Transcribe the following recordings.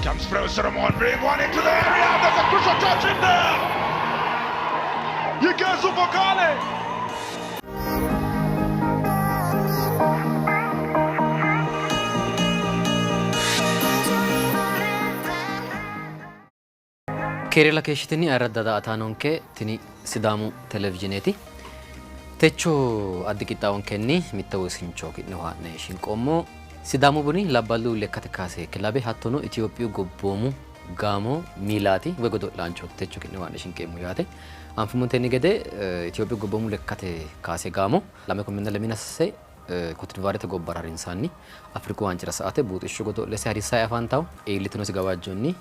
Comes through Solomon, bring one into the area. There's a crucial touch in there. Yigezu Bogale. Keerila keeshshitini ayirradda daa''ataanonke tini Sidaamu televizhineeti. Techo addi qixxaawonkenni mitte wosincho ki'neho haa'ne shinqoommo. Sidaamu Buni labballu lekkate kaase kilabe hattono Itophiyu gobboomu gaamo miilaati woy godo'laanchooti techo ki'neho haa'ne shinqeemmo yaate. Anfummontenni gede Itophiyu gobboomu lekkate kaase gaamo 2023 Kotidivaarete gobbara harinsanni Afriku waancira sa''ate buuxishshu godo'lese harissanni afantanno. Iillitinosi gawajjonni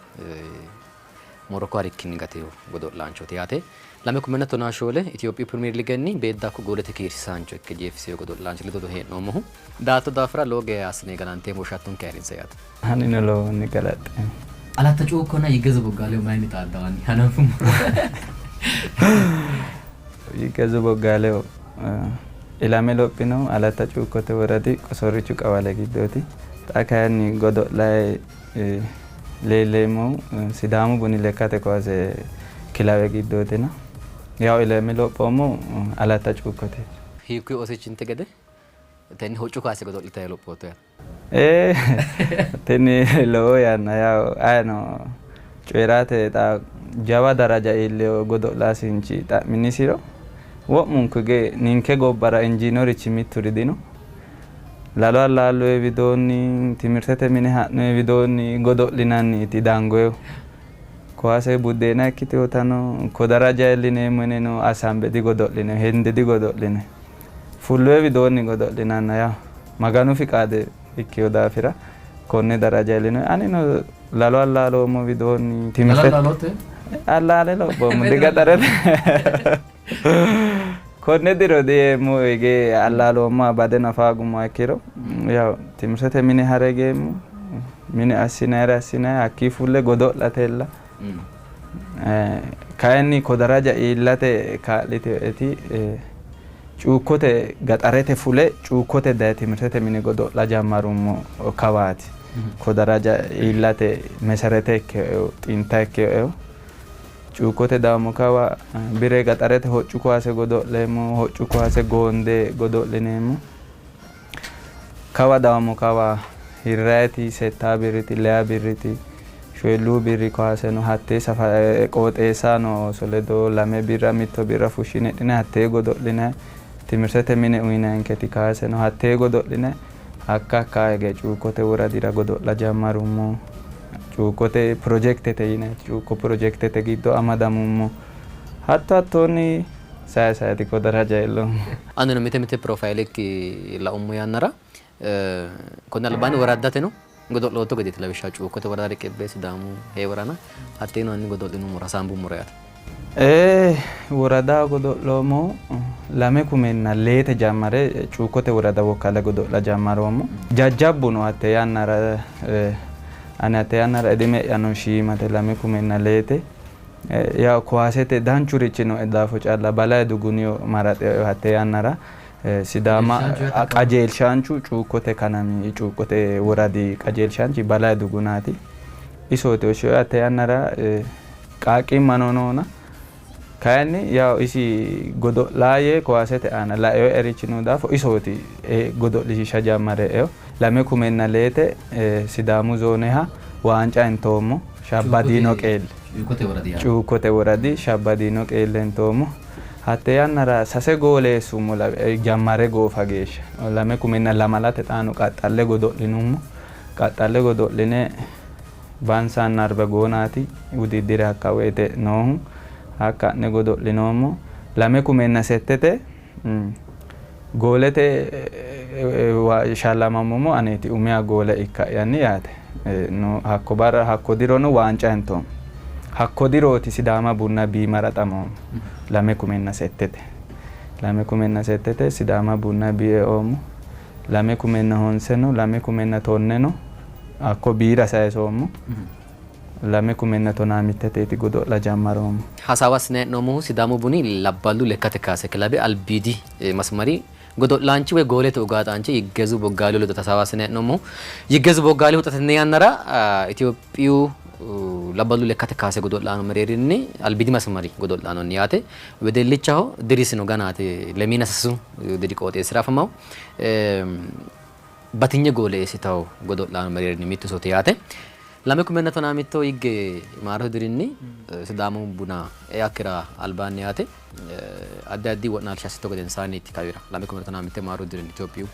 Moroko harikkinni gatino godo'laanchooti yaate. 2014 Itophiyu Pirimeer Liigenni beeddakko goolete kiirsiisaancho ikke jeefisino godo'laanchi ledo hee'noommohu. Daatto daafira lowo geya assine galanteemmo, woshshattonke ayirrinse yaate. Anino lowohunni galaxxeemmo. Alatta Cuukkonna Yiggezu Boggaalew mayinni xaaddawanni hananfummoro? Yiggezu Boggaalew ilame lophinohu Alatta Cuukkote woradi Qosorrichu qawale giddooti. Xa kayinni godo'layi leelleemmohu Sidaamu Buni lekkate kowaase kilawe giddootina. Yawo ilame lophoommohu Alatta Cuukkoteeti. Hiikkuyi oosichinte gede tenne hoccu kaase godo'litanni lophootto yaate? Ee, tini lowo yanna yawo ayeno coyi'rate xa jawa daraja iillino godo'laasinchi xa'minisiro wo'munku hige ninke gobbara injiinorichi mitturi dino. Lalo allaalloe widoonni, timirtete mine ha'noe widoonni godo'linanniiti dangoehu. Kowaase buddeena ikkitinotano ko daraja iillineemmo yineno assambe digodo'line, hende digodo'line. Fulloe widoonni godo'linanna yawo Maganu fiqaade ikkino daafira konne daraja iillinoe. Anino lalo allaaloommo widoonni Lalo allaalootto? Allaale lophoommo digaxarete. Konne diro diyeemmo hige allaaloommoha bade nafa hoogummoha ikkiro yawo timirtete mine hare higeemmo mine assinayire assinayi hakkii fulle godo'latella kayinni ko daraja iillate kaa'litinoeti cuukkote gaxarete fule cuukkote daye timirtete mine godo'la jammarummo kawaati ko daraja iillate meserete ikkinoehu xinta ikkinoehu Cuukkote daammo kawa bire gaxarete hoccu kowaase godo'leemmo, hoccu kowaase goonde godo'lineemmo. Kawa daammo kawa hirrayiti settaa birriti, leya birriti, shoyilluu birri kowaase no. Hattee safa qooxeessaho noo ooso ledo lame birra mitto birra fushshine hidhinayi hattee godo'linayi. Timirtete mine uyinayinketi kaase no hattee godo'linayi. Hakka hakkaa hige Cuukkote woradira godo'la jammarummo. Cuukkote pirojektete yinanni cuukko pirojektete giddo amadamummo. Hatto hattoonni saye sayeeti ko daraja iilloommo. Anino mite mite pirofayilekki laummo yannara konni albaanni woraddateno godo'lootto gedeeti. Lawishshaho Cuukkote worada riqibbe Sidaamu heeworana hatteeno hanni godo'linummoro hasaambummoro yaate. Ee, woradaho godo'loommohu 2005 jammare Cuukkote worada wokkale godo'la jammaroommo. Jajjabbuno hatte yannara ani hatte yannara idime'yano shiimate 2005 yawo kowaasete danchurichi nooe daafo calla Balayi Duguniyo maraxinoe hatte yannara Sidaama qajeelshaanchu Cuukkote kanami Cuukkote woradi qajeelshaanchi Balayi Dugunaati. Isooti woshshinoe hatte yannara Qaaqqimmano noona kayinni yawo isi godo'laa yee kowaasete aana laeoerichi noo daafo isooti godo'lishiisha jammare eo 2005 Sidaamu zooneha waanca intoommo Shabbadiino qeelle. Cuukkote woradi Shabbadiino qeelle intoommo. Hatte yannara sase goole eessummo jammare goofa geeshsha. 2004 xaano qaxxalle godo'linummo. Qaxxalle godo'line Bansanna Arbegoonaati wudiddire hakka woyte noohu. Hakka ha'ne godo'linoommo. 2008te goolete shallamammohu aneeti umiha goole ikka'yanni yaate. Hakko barra hakko dirono waanca intoommo. Hakko dirooti Sidaama Bunna B maraxamoommo. 2008te. 2008te Sidaama Bunna B eoommo. 2009no 2010no hakko biira sayisoommo. 2016teeti godo'la jammaroommo. Hasaawa assinanni hee'noommohu Sidaamu Buni labballu lekkate kaase kilabe albiidi masmari Godo'laanchi woy goolete ugaaxaanchi Yiggezu Boggaalihu ledo hasaawa assinanni hee'noommohu. Yiggezu Boggaalihu xa tenne yannara Itophiyu labballu lekkate kaase godo'laano mereerinni albiidi masimari godo'laanonni yaate. Wedellichaho dirisino ganaati lemiina sasu diri qooxeessira afamawo. Batinye goole eessitawo godo'laano mereerinni mittu isooti yaate. 2011 higge maarote dirinni Sidaamu Buna eakkira albaanni yaate addi addi wo'naalsha assitto gedensaanniiti kawira 2015 maarote dirinni Itophiyu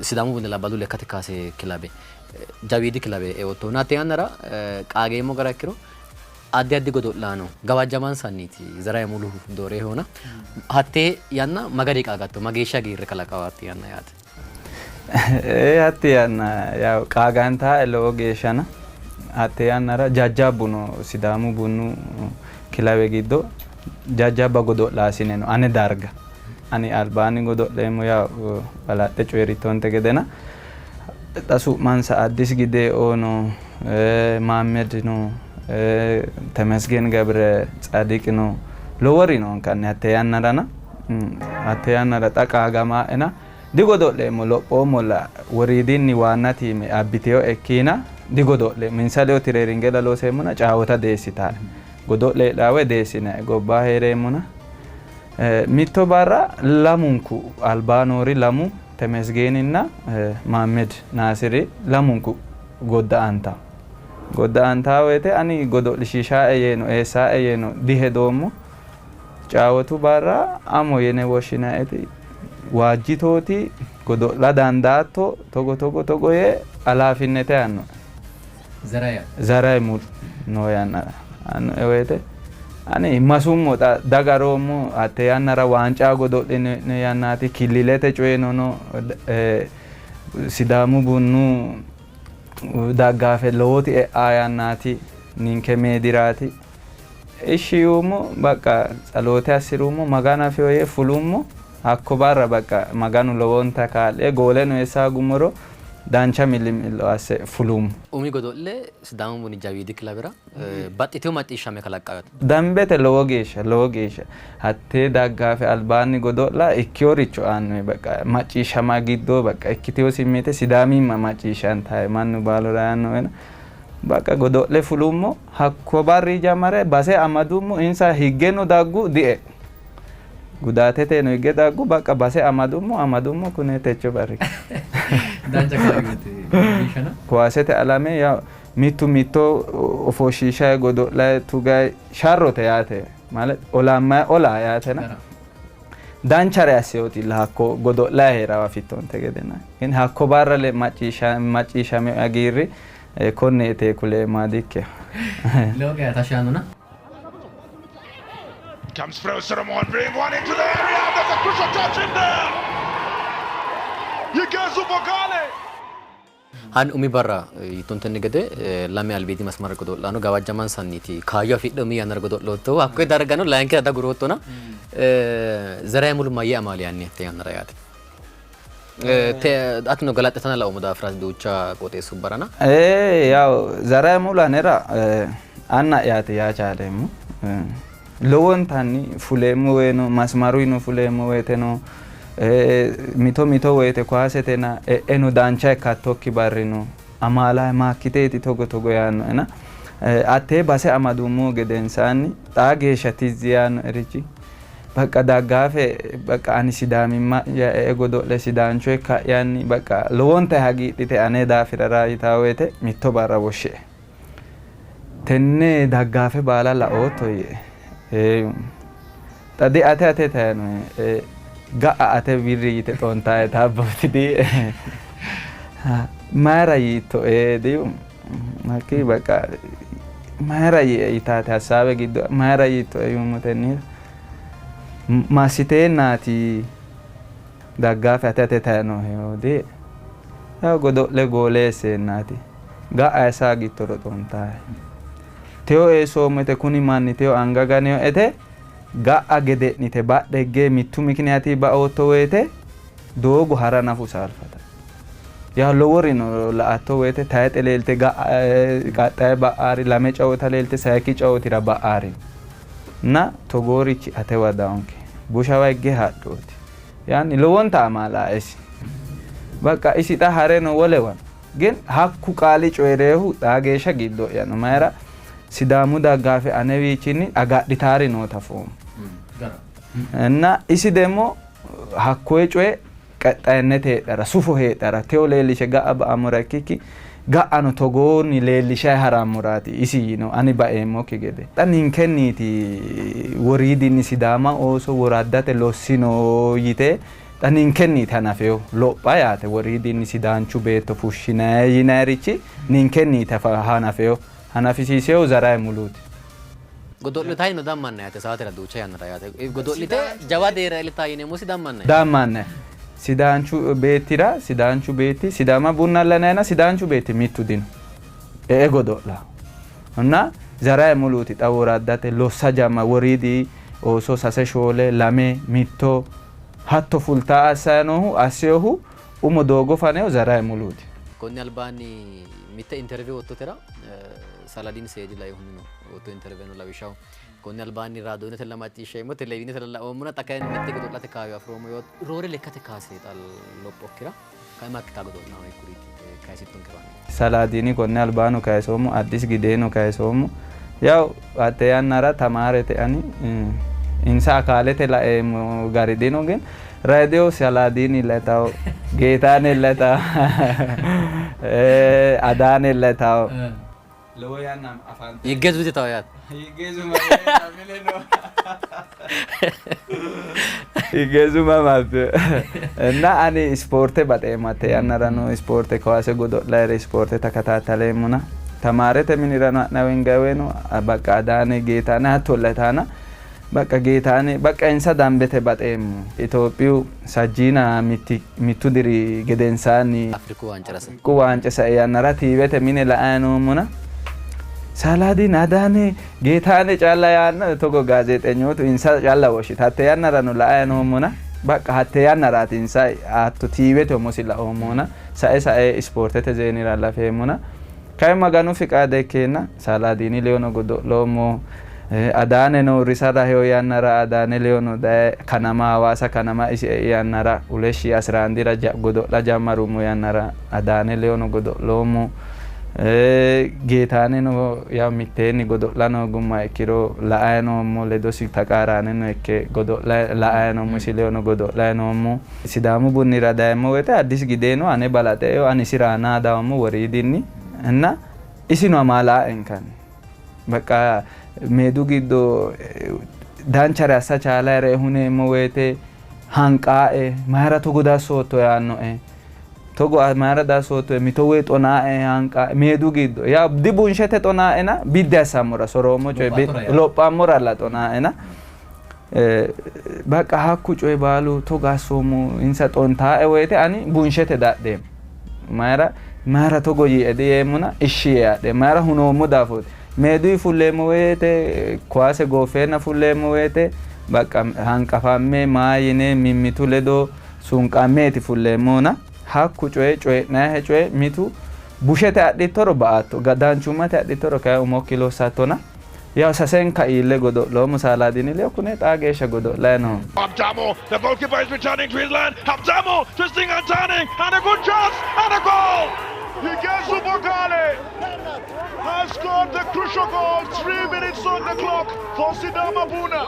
Sidaamu Buna labballu lekkate kaase kilabe jawiidi kilabe eottona hatte yannara qaageemmo gara ikkiro addi addi godo'laano gawajjamansanniiti Zaraye Muluhu doorehona hatte yanna magari qaagatto mageeshsha hagiirre kalaqawo hatte yanna yaate. Ee hatti yanna yaw qaagantae lowo geeshshana hatte yannara jajjabbu no Sidaamu Bunu kilawe giddo jajjabba godo'laasine no ane darga ani albaanni godo'leemmo yaw balaxxe coyi'rittonte gedena xa su'mansa Addis Gideo no Maammed no Temesgen Gebre Tsadiq no lowori noonkanni hatte yannarana hatte yannara xa qaagamaaena digodo'leemmo lophoommolla woriidinni waanna tiime abbiteyo ekkiina digodo'leemmo insa ledo tireeringella looseemmona caawota deessitae godo'le heedhaa deessinae gobbaa hee'reemmona mitto barra lamunku albaa noori lamu Temesgeeninna Maammed Naasiri lamunku godda'antawo. Godda'antawo woyte ani godo'lishiishaae yeeno eessaae yeeno dihedoommo. Caawotu barra amo yine woshshinaeti waajjitooti godo'la dandaatto togo togo togo yee alaafinnete yaannoe. Zaraya. Zaray mul noo yannara annoe woyte ani masummo xa dagaroommo hatte yannara waancaa godo'line yannaati killilete coyino no Sidaamu Bunu daggaafe lowoti e'aa yannaati ninke meediraati ishshi yuummo baqqa tsaloote assi'rummo Maganu afiyo yee fulummo hakko barra baqqa Maganu lowonta kaa'lie gooleno eessa gummoro dancha millimillo asse fulummo. Umi godo'le Sidaamu Buni jawiidi kilabera baxxitino macciishshamme kalaqqayote. Dambete lowo geeshsha lowo geeshsha hattee daggaafe albaanni godo'la ikkeworicho aannoe baqqa macciishshama giddo baqqa ikkitewo simmeete Sidaamimma macciishshantae mannu baalu rayannoena baqqa godo'le fulummo hakko barri jammare base amadummo insa higgeno daggu die gudaateteno higge daggu baqqa base amadummo amadummo kune techo barri Dancha kaayyooti biishana. Kuwaasete alame yaw mittu mitto ofoshshiishayi godo'layi tugayi sharrote yaate ማለት olammayi ola yaatena danchare asseyootilla hakko godo'layi hee'rawa afittonte gedena ግን hakko barra le macciishshame hagiirri konneete kuleemma dikkino. Lowo geya tashshi yaannona. Comes Fro Solomon, bring one into the area. There's a crucial touch in there. Yigezu Bogale. Hani umi barra yittontenni gede lame albiidi masmara godo'laano gawajjamansanniiti kaayyo afidhe umi yannara godo'loottohu hakkoye dargano layinkita daguroottona Zeraye Mulu mayyee amaali yaanni hatte yannara yaate. Atino galaxxitana laoommo daafira duucha qooxeessubbarana. Ee yaw Zeraye Mulu anera anna'yaati yaa chaaleemmo. Lowontanni fuleemmo woyino masmaruyino fuleemmo woyiteno mito mito woyite kuwaasetena e'eno dancha ikkattokki barri no. Amaalae maakkiteeti togo togo yaannoena hattee base amadummo gedensaanni xaa geeshsha tizzi yaannoerichi baqqa daggaafe baqqa ani Sidaamimma'ya e'e godo'le Sidaancho ikka'yanni baqqa lowonta hagiidhite ane daafira raa yitaa woyite mitto barra woshshie. Tenne daggaafe baala laootto yiie. Ee yuummo. Xa di ate ate tayinoe ga'a ate wirri yite xontae taabbooti diie. Mayira yiittoe diyuummo. Hakkii baqa mayira yiie yitaate hassaabe giddo mayira yiittoe yuummotenni massiteennaati daggaafe ate ate tayinohe diie. Yaw godo'le goole eesseennaati. Ga'a eessa agittoro xontae. Teyo eessoommote kuni manni teyo anga ganinoete ga'a gede'nite badhe higge mittu mikiniyaati baootto woyite doogo hara nafu saalfata. Yaa lowori no la''atto woyite tayixe leelte ga'a qaxxaye ba'aari lame cawota leelte sayikki cawotira ba'aari na togoorichi atewa dawonke. Bushawa higge hadhooti. Yaanni lowonta amaala isi. Bakka isi xa hare no wolewa ግን hakku qaali coyi'reehu xaa geeshsha giddo'ya no. Mayira Sidaamu daggaafe anewiichinni agadhitaari noota foommo እና isi ደግሞ hakkoye coye qexxayennete heedhara sufo heedhara teo leellishe ga'a ba'ammora ikkikki ga'ano togoonni leellishayi harammoraati isi yino ani baeemmokki gede. Xa ninkenniiti woriidinni Sidaama ooso woraddate lossino yite xa ninkenniiti hanafeyo lopha yaate woriidinni Sidaanchu beetto fushshinayi yinayirichi ninkenniiti hanafeyo hanafisiiseyo Zaraye Muluuti. Godo'litayi no dammanna yaate saatera duucha yannara yaate godo'lite jawa deerra iillitayi yineemmosi dammanna. Dammanna Sidaanchu beettira Sidaanchu beetti Sidaama Bunna lanayina Sidaanchu beetti mittu dino e'e godo'la እና Zaraye Muluuti xa woraddate lossa jamma woriidi ooso sase shoole lame mitto hatto fultaa assayi noohu asseyohu umo doogo faneyo Zaraye Muluuti. Konni albaanni mitte interview ottotera Saladin Seedi lainohunni no otto interview no lawishshaho konni albaanni raadoonete la macciishsheemmo televizhiinete la laommona xa kayinni mitte godo'late kaayyo afiroommo yoo roore lekkate kaase xa lophokkira kaima ikkitaa godo'laano hiikkuriiti kayisittonkero hanni. Salaadiini konne albaano kayisoommo, Addis Gideeno kayisoommo. Yaw hatte yannara tamaarete ani insa akaalete laeemmo gari dino ግን radio Salaadiini letawo Geetaane letawo Adaane letawo lowo yanna afante Yiggezu yitawo yaate. Yiggezu mamappe እና ani ispoorte baxeemmo hatte yannarano ispoorte kaase godo'layre ispoorte takatattaleemmona tamaarete minirano ha'nayi hingayi በቃ Adaane Geetaane hatto letaana በቃ Geetaane በቃ insa dambete baxeemmo. Itophiyu sajjiina mittu diri gedensaanni Afriku wancira sai. Afriku waanca sai yannara tiivete mine la'ayi noommona Salaadiin Adaane Geetaane calla yaanna togo gaazeexenyootu insa calla woshshite hatte yannarano la'ayi noommona በቃ hatte yannaraati insa hatto tiivete umosi laoommona sae sae ispoortete zeenira lafeemmona kayi Maganu fiqaade ikkeenna Salaadiini ledono godo'loommo Adaaneno uurrisa raheyo yannara Adaane ledono daye kanama Hawaasa kanama isi ei yannara hulet ሺህ አስራ አንድira godo'la jammarummo yannara Adaane ledono godo'loommo. Geetaaneno yaw mitteenni godo'la hoogummoha ikkiro la'ayi noommo ledosi taqaaraaneno ikke godo'la la'ayi noommo isi ledono godo'layi noommo. Sidaamu Bunnira dayemmo woyte Addis Gideeno ane balaxe eo ani isira aana dawommo woriidinni እና isino amaalaa'enkanni በቃ meedu giddo danchare assa chaalayre huneemmo woyte hanqaa'e mayra togo dassootto yaannoe togo mayra dassootto mito woy xonaae hanqaa'e meedu giddo yaa dibunshete xonaaena biddi assammora soroommo coye lophammoralla xonaaena በቃ hakku coyi baalu togo assoommo insa xontaa'e woyte ani bunshete dadheemmo mayra mayra togo yiie diyeemmona ishshi yee adhe mayra hunoommo daafooti meeduyi fulleemmo woyte kuwaase gooffeenna fulleemmo woyte በቃ hanqafamme maa yine mimmitu ledo sunqammeeti fulleemmona hakku coye coyi'nayihe coye mitu bushete adhittoro ba''atto danchummate adhittoro kayi umokki lossattona yaw sasenka iille godo'loommo Saalaadiini ledo kune xaa geeshsha godo'layi noommo. Habtamu, the goalkeeper is returning to his line. Habtamu twisting and turning, and a good chance, and a goal! Yigezu Bogale has scored the crucial goal. 3 minutes on the clock for Sidama Buna.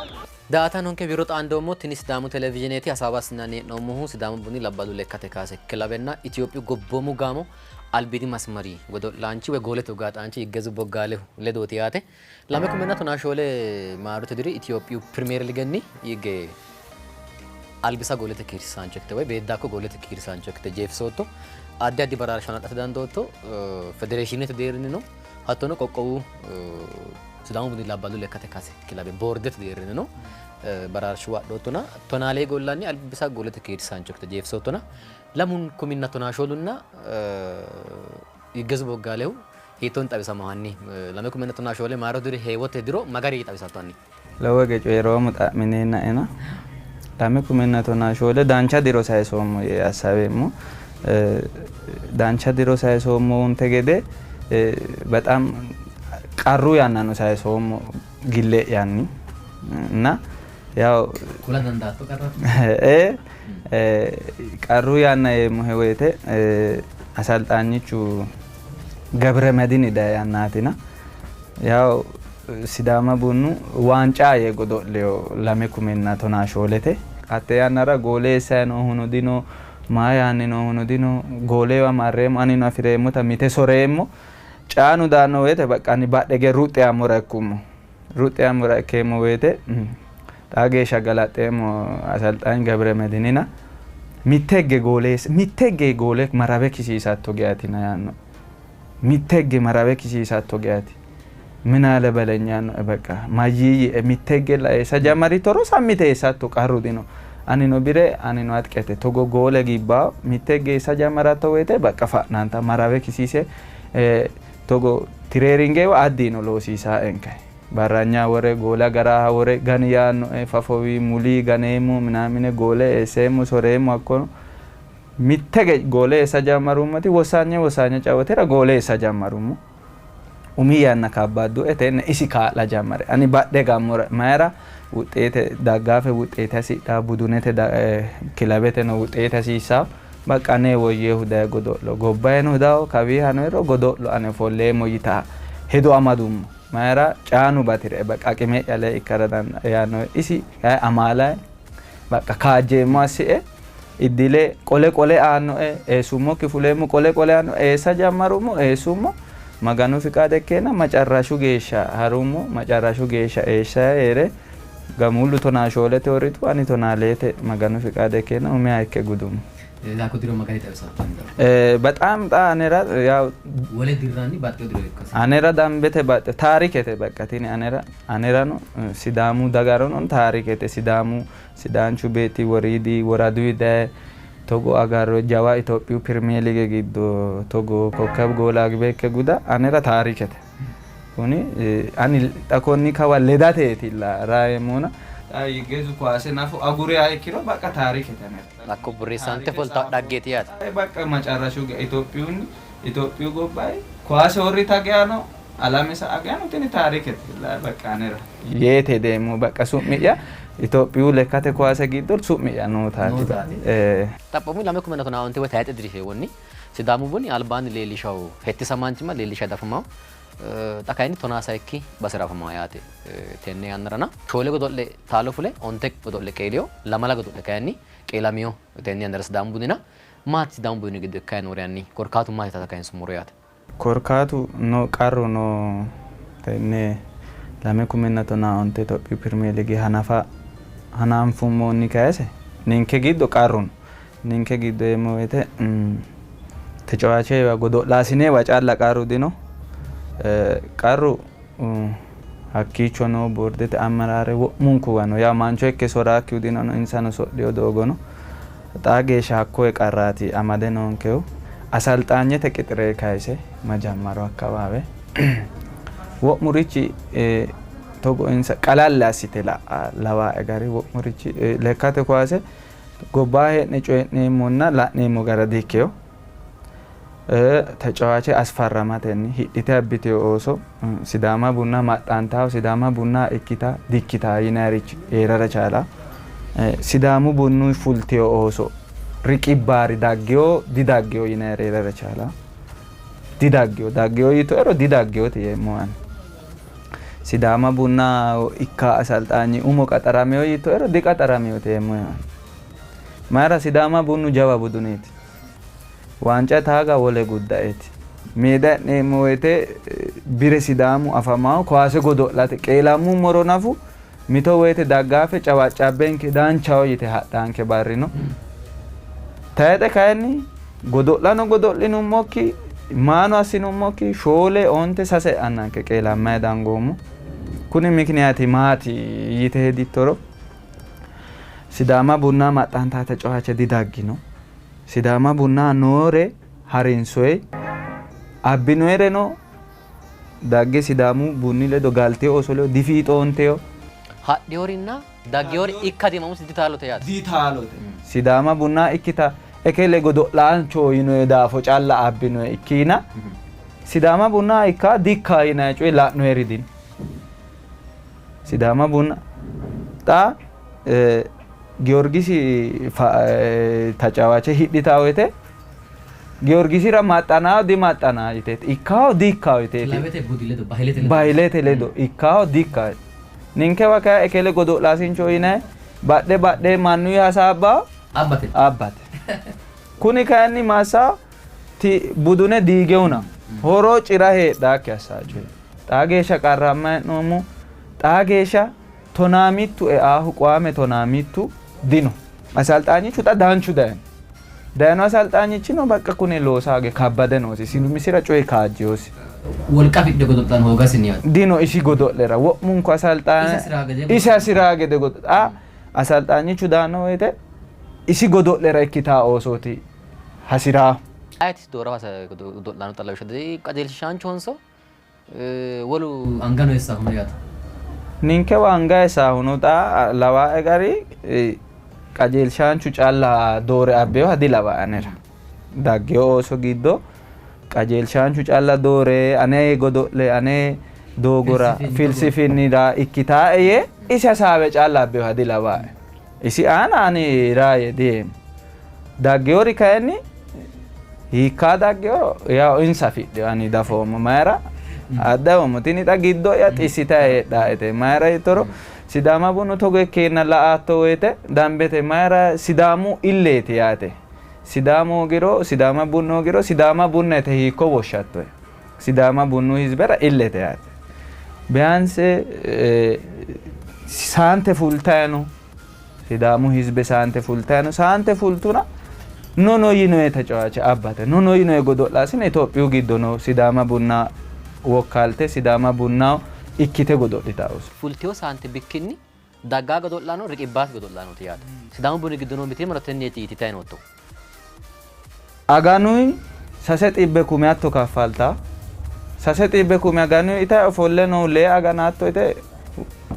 Daa''ataanonke wirro xaandoommo tini Sidaamu televizhineeti hasaawa assinanni hee'noommohu Sidaamu Buni labballu lekkate kaase kilawenna Itophiyu gobboomu gaamo albiidi masmari godo'laanchi woy goolete ugaaxaanchi Yiggezu Boggaalehu ledooti yaate. Lame kumenna tonaa shoole maarote diri Itophiyu pirimeer ligenni Yigge albisa goolete kiirsiisaancho ikkite woy beeddaakko goolete kiirsiisaancho ikkite jeefisootto. Addi addi baraarshano adhate dandootto. Federeeshiinete deerrinnino hattono qoqqowu Sidaamu Buni labballu lekkate kaase kilawe boordete deerrinnino baraarshuwa adhoottona. Tonaa lee goollanni albisa goolete kiirsiisaancho ikkite jeefisoottona. Lamun kuminna tonaa shoolunna Yiggezu Boggaalehu hiittoonni xawisamawo hanni? Lame kumenna tonaa shoole maarote diri heewote diro ma garinni xawisatto hanni? Lowo hige coyi'roommo xa'mineennaena lame kumenna tonaa shoole dancha diro sayisoommo yee assaweemmo. Dancha diro sayisoommonte gede በጣም qarru yannano sayisoommo gille'yanni እና ያው Kula dandaatto qarra? Qarru yanna yeemmohe woyte asalxaanyichu Gebiremedini dayi yannaatina yaw Sidaama Bunu waanca yee godo'leyo 2014te. Hatte yannara goole eessayi noohuno dino, maa yaanni noohuno dino, goolewa marreemmo anino afi'reemmota mite soreemmo. Caanu daanno woyte baqqa ani badhege ruxxi yaammora ikkummo. Ruxxi yaammora ikkeemmo woyte xaa geeshsha galaxxeemmo asalxaany Gebiremedinina mitte higge goole mitte higge goole marawe kisiisatto geatina yaanno. Mitte higge marawe kisiisatto geati. Minaale baleny yaannoe baqqa mayyiiyye mitte higge eessa jammarittoro sammite eessatto qarru dino. Anino bire anino atqete togo goole gibbawo mitte higge eessa jammaratto woyte baqqa fa'nanta marawe kisiise togo tireeringewa addino loosiisaaenke. Barranya wore goole agaraaha wore gani yaannoe fafowi muli ganeemmo minaamine goole eesseemmo soreemmo hakkono mitte ge goole eessa jammarummoti wossanye wossanye cawotera goole eessa jammarummo. Umi yanna kabbaaddu'e tenne isi kaa'la jammare ani badhe gammora mayra wuxeete daggaafe wuxeete hasidhaa budunete kilabeteno wuxeete hasiissaa baqqa ane woyyeehu daye godo'lo gobbayeno dawo kawiihano ero godo'lo ane ofolleemmo yitaa hedo amadummo. Mayra caanu batire baqqa aqime'ya lee ikkara dandaa yaanno isi kayi amaalaye baqqa kaajjeemmo assi'e iddile qole qole aannoe eessummokki fuleemmo qole qole aannoe eessa jammarummo eessummo Maganu fiqaade ikkeenna macarrashu geeshsha harummo macarrashu geeshsha eessaye hee're gamuullu 14te horritu ani 12te Maganu fiqaade ikkeenna umiha ikke gudummo. Hakko diro magani xawisatto? Bexaam xa anera yaw wole dirranni baxxino diro ikkasi anera dambete baxxe taarikete baqqa tini anera anerano Sidaamu dagarono taarikete Sidaamu Sidaanchu beetti woriidi woraduyi daye togo agarro jawa Itophiyu pirimeelige giddo togo kokkeb goole agbe ikke guda anera taarikete. Kuni ani xa konni kawa ledateetilla raayemmona xa Yigezu kuwaase nafu aguriha ikkiro baqqa taarikete anera. Hakko borreessante fultawo dhaggeeti yaate. Baqqa macarrashu geya Itophiyunni Itophiyu gobbayi kuwaase horrita geyano alame sa'a geyano tini taarikete baqqa anera yeete hedeemmo baqqa su'mi'ya Itophiyu lekkate kuwaase giddo su'mi'ya nootaati. Xaphoomu 2015 woy tayxe diri heewonni Sidaamu Buni albaanni leellishawo hettisamaanchimma leellisha dafamawo xa kayinni 13 basera afamawo yaate. Tenne yannarana 4 godo'le taalo fule 9 godo'le qeeliyo 2 godo'le kayinni qeelamiyo tenne yannara Sidaamu Bunina maati Sidaamu Buni giddo ikkayi noori yanni korkaatu maati tata kayinsummoro yaate. Korkaatu no qarru no tenne 2015 Itophiyu pirimeelige hanafa hananfummonni kayise ninke giddo qarru no. Ninke giddo yeemmo woyte tecewaachewa godo'laasinewa calla qarru dino. Qarru hakkiicho noo boordete ammaraare wo'munkuwa no. Yaa mancho ikke soraakkihu dino insano sodhiyo doogo no. Xaa geeshsha hakkoye qarraati amade noonkehu. Asalxaanyete qixire kayise majammaro akkawaawe wo'murichi togo insa qalalle assite la'a lawaae gari wo'murichi lekkate kuwaase gobbaa hee'ne coyi'neemmonna la'neemmo gara diikkeyo. Tecewaache asfarramatenni hidhite abbiteyo ooso Sidaama Bunna maxxantawo Sidaama Bunna ikkita dikkita yinayirichi heerara chaala. Sidaamu Bunnu fulteyo ooso riqibbaari daggeyo didaggeyo yinayiri heerara chaala. Didaggeyo daggeyo yitoero didaggeyote yeemmo ani. Sidaama Bunna ikka asalxaanyi umo qaxarameyo yitoero diqaxarameyote yeemmo ani. Mayra Sidaama Bunnu jawa buduneeti. Waanca taaga wole guddaeeti. Meeda e'neemmo woyte bire Sidaamu afamawo kuwaase godo'late qeelammummoro nafu mito woyte daggaafe cawaccabbenke danchaho yite hadhaanke barri no. Tayixe kayinni godo'lano godo'linummokki maano assinummokki 4 9 6 e'annanke qeelammayi dangoommo. Kuni mikiniyaati maati yite hedittoro Sidaama Bunna maxxantaa tecewaache didaggino. Sidaama Bunna noore harinsoyi abbinoyireno dagge Sidaamu Bunni ledo galteyo ooso ledo difiixoonteyo. Hadhiyorinna daggiyori ikkadimamusi ditaalote yaate. Ditaalote. Sidaama Bunna ikkita ekele godo'laancho yinoyi daafo calla abbinoyi ikkiina Sidaama Bunna ikka dikka yinayi coyi la'noyiri dino. Sidaama Bunna xa Giyorgisi tacaawache hidhitaa woyte Giyorgisira maxxanaa dimaxxanaa yiteeti ikkaao diikkaao yiteeti Kilabete budi ledo bahilete ledo bahilete ledo ikkaao diikkaao ninkewa kayi ekele godo'laasincho yinayi badhe badhe mannuyi hasaabbao abbate abbate kuni kayinni massa ti budune diigehuna horo cira heedhaakki assaa coye xaa geeshsha qarramma hee'noommo xaa geeshsha 15 eaahu qoame 12 dino asalxaanyichu xa danchu dayino dayino asalxaanyichino bakka kuni loosaage kabbade noosi sinumisira coyi kaajjeyosi Wolqa afidhe godo'lan hoogasinni yaate. Dino isi godo'lera wo'munku asalxaane Isi hasiraa gede isi hasiraa gede godo xa asalxaanyichu daanno woyte isi godo'lera ikkitaa oosooti hasiraa. Ayeti doora godo'laano xa lawishsha qajeelshaanchohonso wolu anga noyessahuno yaate. Ninkewa anga hesaahuno xa lawaae gari qajeelshaanchu calla doore abbeyoha dilawae anera. Daggeyo ooso giddo qajeelshaanchu calla doore ane godo'le ane doogora filsifinnira ikkitaae yee isi hasaawe calla abbeyoha dilawae. Isi aana ani raaye diyeemmo. Daggeyori kayinni hiikkaa daggeyoro yawo insa afidheyo ani dafoommo. Mayira addawoommo tini xa giddo'ya xissitayi heedhaete. Mayira yittoro Sidaama bunu togo ikkeenna la''atto woyte dambete mayira Sidaamu illeeti yaate. Sidaamu hoogiro Sidaama bunu hoogiro Sidaama bunna yite hiikko woshshattoe? Sidaama bunu hizibera illete yaate. Biyaanse saante fultayi no. Sidaamu hizbe saante fultayi no. Saante fultuna nono yinoe tecewaache abbate. Nono yinoe godo'laasine Itophiyu giddo no Sidaama bunna wokkalte Sidaama bunna ikkite godo'litaosi. Fultino saante bikkinni daggaa godo'laano riqibbaasi godo'laanooti yaate. Sidaamu buni giddo noo mitiimmano tenneeti yititayi noottohu. Aganuyi 600 kume hatto kaffalta. 600 kume aganuyi itayi ofolle noohu lee agana hatto ite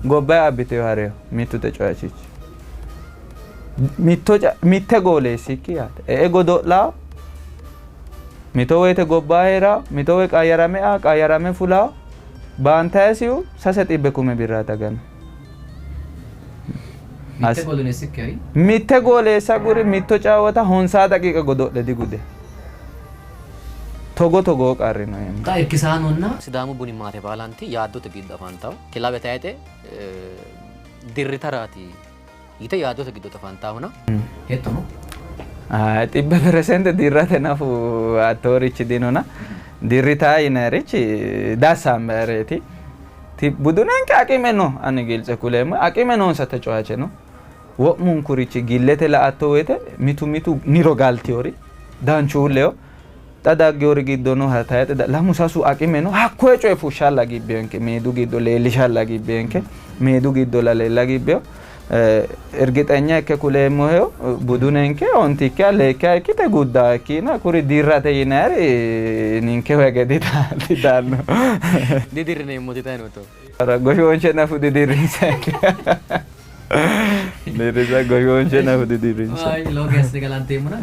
gobbayi abbiteyo hareyo mittu tecewaachichi. Mitto mitte gooleessikki yaate. E'e godo'laa mito woyte gobbaa hee'raa mito woyte qayyarame ea qayyarame fulaa baantayisihu 600 kume birraati aganu. Mitte gooleessikki ayi? Mitte gooleessa guri mitto caawota honsaa daqiiqa godo'le digude. Togo togoo qarri no yeemmo. Xa irkisaanonna Sidaamu buni maate baalanti yaaddote giddo afantawo. Kilabe tayxe dirritaraati yite yaaddote giddo afantaahuna hexxo no? Ay, 100% dirrate nafu hattoorichi dinona dirritaa yinayirichi dassambayireeti. Budunenke aqime no ani giltse kuleemmo aqime noonsa tecewaache no wo'munkurichi gillete la''atto woyte mitu mitu niro galtiyori danchuulleho xa daggeyori giddo no tayxe lamu sasu aqime no hakkoye coye fushshalla gibbeyonke meedu giddo leellishalla gibbeyenke meedu giddo la leella gibbeyo ergixenya ikke kuleemmoheyo budunenke ontikkiha leekkiha ikkite guddaa ikkina kuri dirrate yinayiri ninkehu hege didaanno. Didirrineemmo titayi nootto. Goshoonshe nafu didirrinsanke. Dirrisa goshoonshe nafu didirrinsa. Lowo geeshsha galanteemmona.